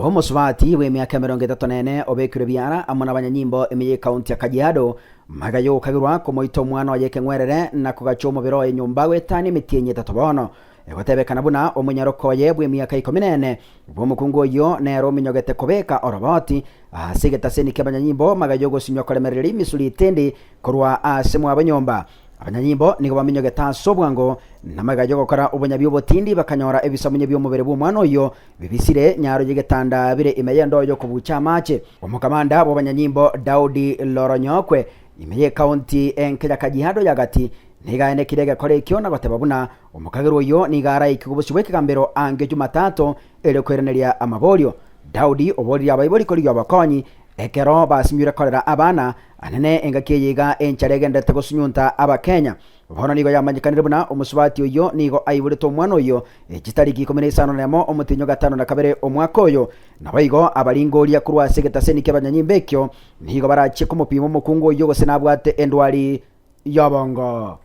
Omosubati bw'emiaka 34 obekirwe biara amo nabanyanyimbo ime y'ekaunti ya Kajiado magega y'ogokagerwa komoita omwana oye ekeng'werere na kogacha omobere oye nyomba goetania emetienyi etato bono. Egotebekana buna omonyaroka oye bw'emiaka ikomi na ene bw'omokungu oyio nere ominyogete kobeka oroboti ase egetaseni ki'abanyanyimbo magega y'ogosinywa koremereria rimisu ritindi korwa ase mwabo nyomba. Abanyanyimbo nigo baminyogete ase obwango, na magega y'ogokora obonyabi obotindi bakanyora ebisamunye bi'omobere bw'omwana oyio bibisire nyaro y'egetanda bire ime y'endoo y'okobucha amache. Omokamanda bw'abanyanyimbo Daudi Loronyokwe ime y'ekaunti enke ya Kajiado ya Gati nigo aenekire egekora ekio na goteba buna omokagerwa oyio nigo araikigwe bosio bw'ekegambero ange Jumatatu erio koiraneria amaborio. Daudi oboririe abaibori korigia obokonyi Ekero basinyure korera abana, anene engaki eye iga enchara egenderete gosunyunta Abakenya. Bono nigo yamanyekanire buna omosubati oyio nigo aiborete omwana oyio chitariki 15 omotienyi o gatano na kabere omwaka oyo. Naboigo abaringoria korwa ase egetaseni ki'abanyanyimbo ekio nigo barachie komopima omokungu oyio gose nabwate endwari y'obongo.